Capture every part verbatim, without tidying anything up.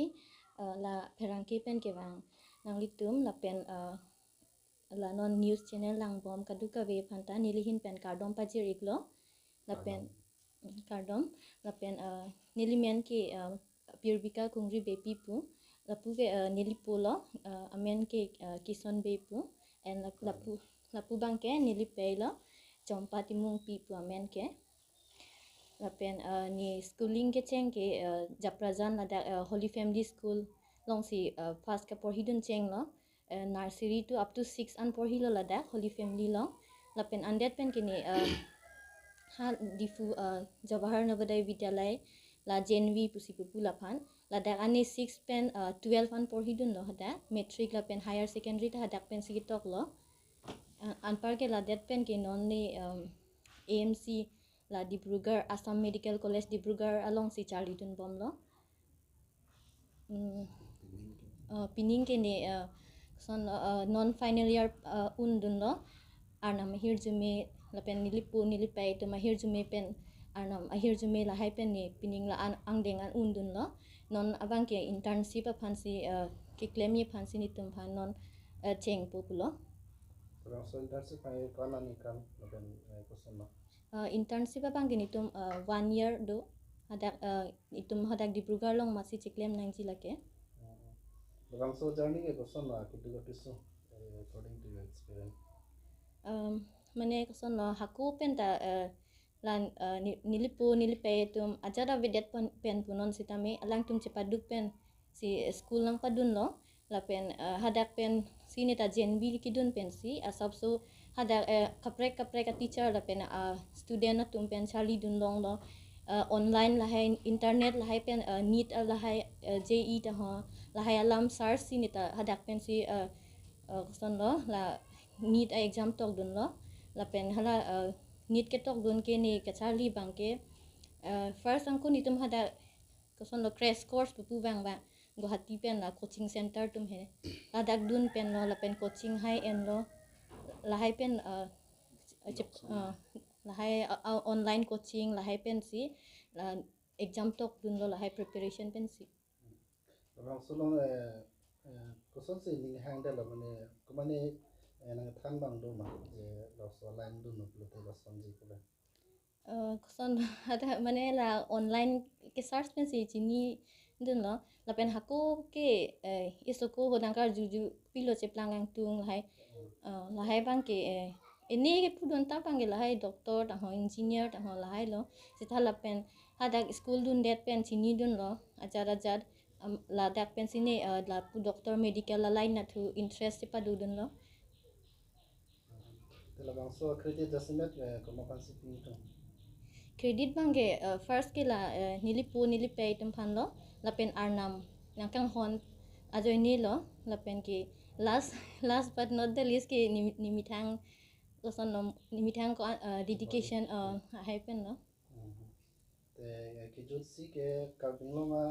Eh, la pherangke pen kevang nanglitum lapen, eh, la non news channel langbom kadokave aphanta nelihin pen kardom pajir-iklo. Lapen kardom. Lapen, eh, nelimen ke, eh, Pirbika Kungri Beypi pu. Lapu ke, eh, nelipo lo, eh, amen ke, eh, Kison Bey pu. And lap- lapu lapu abang ke nelipei lo, Chompa Timungpi pu amen ke. Lapen, eh, ne schooling kecheng ke, eh, Japrajan ladak, eh, Holy Family School alongsi, eh, first kaporhidun chenglo. Eh, nursery to up to six an porhilo ladak Holy Family along. Lapen andet pen ke ne, eh, ha Diphu, eh, Jawahar Navodaya Vidyalaya la J N V pusi pupu laphan. Ladak an ne six pen, eh, twelve an porhidunlo hadak. Matric lapen higher secondary ta hadak pensi ketoklo. Eh, anpar ke ladet pen ke non ne, um, A M C la Dibrugarh, Assam Medical College Dibrugarh alongsi charlidunbomlo. Hmm. Eh, pining ke ne, eh, koson, eh, non final year, eh, undunlo. Arnam ahirjume lapen nelipo nelipei atum ahirjume pen, arnam ahirjume lahai pen ne pining la an angdeng an undunlo. Non abang ke internship aphansi, eh, keklemji aphansi netumphan non, eh, chengpo pulo. Labangso internship hai ko-an an income lapen, eh, koson ma? Eh, internship abang ke netum, eh, one year do. Hadak, eh, itum hadak Dibrugarh along masi cheklem nangji lake. Hmm. Labangso journey ke koson ma, keduk apiso, eh, according to your experience? Um, mane koson lo, hako pen ta, eh, lan, eh, ne- nelipo nelipei atum ajat avedet pen, pen punon sitame alangtum chepaduk pensi, eh, school nangpadunlo. Lapen, eh, hadak pensi ne ta J N V kedun pensi asapso hadak, eh, kaprek kaprek a teacher lapen, eh, student atum pen charlidun longlo. Eh, online lahai, internet lahai pen, eh, NEET, eh, lahai, eh, J E E ta ho, lahai alam search si ne ta hadak pensi, eh, eh, koson lo, la NEET a exam tokdunlo. Lapen hala, eh, NEET ketokdun ke ne kacharli abang ke, eh, first angkun itum hadak koson lo crash course pupu abang abang Guwahati pen la coaching center atum he. Ladak dun pen lo lapen coaching hai enlo. Lahai pen, eh, chep- eh, lahai, eh, eh, online coaching lahai pensi la exam tokdunlo lahai preparation pensi. Labangso along, eh, eh, kosonsi ning hangdetlo mane, komane, eh, nangthan abang do ma, eh, labangso line dunlo pulote lasonji ko ba? Eh, koson ada mane la online ke search pensi chinidunlo. Lapen hako ke, eh, isoko hodang karjuju pilo cheplang kangtung lahai. Eh, lahai abang ke, eh, ene kepudun ta abang ke lahai doctor ta ho, engineer ta ho lahai lo. Seta lapen hadak school dundet pen chinidunlo. Ajat ajat, um, ladak pensi ne, eh, lapu doctor medical la line nathu interest chepadodunlo. Te labangso credit jasemet, eh, komat aphansi pitung? Credit abang ke, eh, first ke la, eh, nelipo nelipei atum aphan lo, lapen arnam nangkanghon ajoine lo, lapen ke last, last but not the least ke ne- nemethang koson lo, nemethang ko, eh, dedication, eh, ahai pen lo. Mhm. Te, eh, kejutsi ke Karbi Anglong a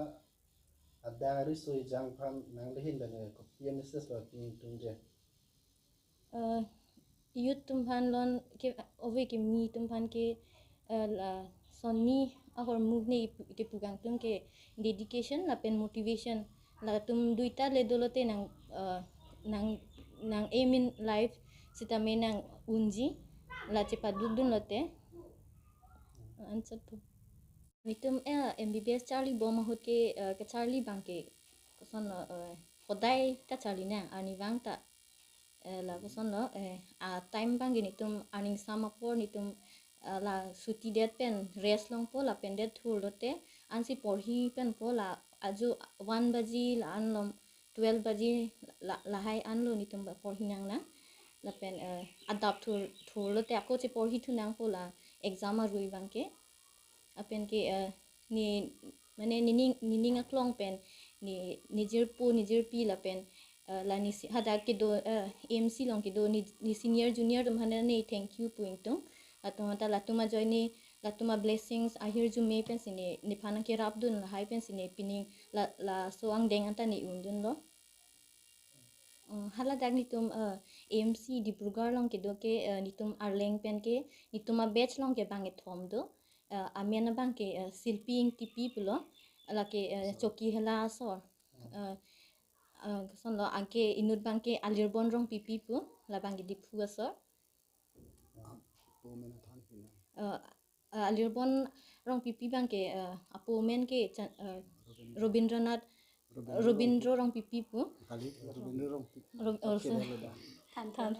adang ariso ejang aphan nanglihin pen, eh, kopi a message lo pitung je? Eh, youth atum aphan lon ke, ove kimi atum aphan ke, eh, lasonni ahormu ne ipu- kepu kangtung ke dedication lapen motivation. Latum duita le dolote nang, eh, nang, nang aim in life sitame nang unji la chepadukdunlote. Answer po. Netum, eh, M B B S charlibom ahut ke, eh, kacharli abang ke koson lo, eh, hodai ta charli nang, arnivang ta, eh, la koson lo, eh, a time abang ke netum aning sam apor netum, eh, la chuti det pen rest longpo lapen det thurlote ansi porhi penpo la ajo one baji la an lom twelve baji la, lahai anlo netum ba porhi nang nang. Lapen, eh, adap thur, thurlote ako cheporhi thu nangpo la exam arui abang ke. Apen ke, eh, ne, mane nening, nening aklong pen ne, nejirpo nejirpi lapen, eh, la ne si- hadak kedo, eh, A M C along kedo ne, ne senior junior atum aphan ne thank you pu ingtung. Latum anta latum ajoine, latum a blessings ahirjume pensi ne, nephan kerapdun lahai pensi ne pining la, laso angdeng anta ne undunlo. Eh, haladak netum, eh, A M C Dibrugarh along kedo ke, eh, netum arleng pen ke netum a batch along ke bangkethom do. Eh, amen abang ke, eh, Silpi Ingtipi pulo. Lake, eh, Choki Hela asor. eh, eh, kosonlo, anke inut abangke Alirbon Rongpipi pu, labangke Diphu asor. Apo amen athan pina. Eh, eh, Alirbon Rongpipi abangke, eh, apo amen ke Chan-, eh, Robindranath, Robindro Rongpipi pu. Kali, Robindro Rongpipi. Rob-, oh, Oke, sorry. Dah, dah. Than, than.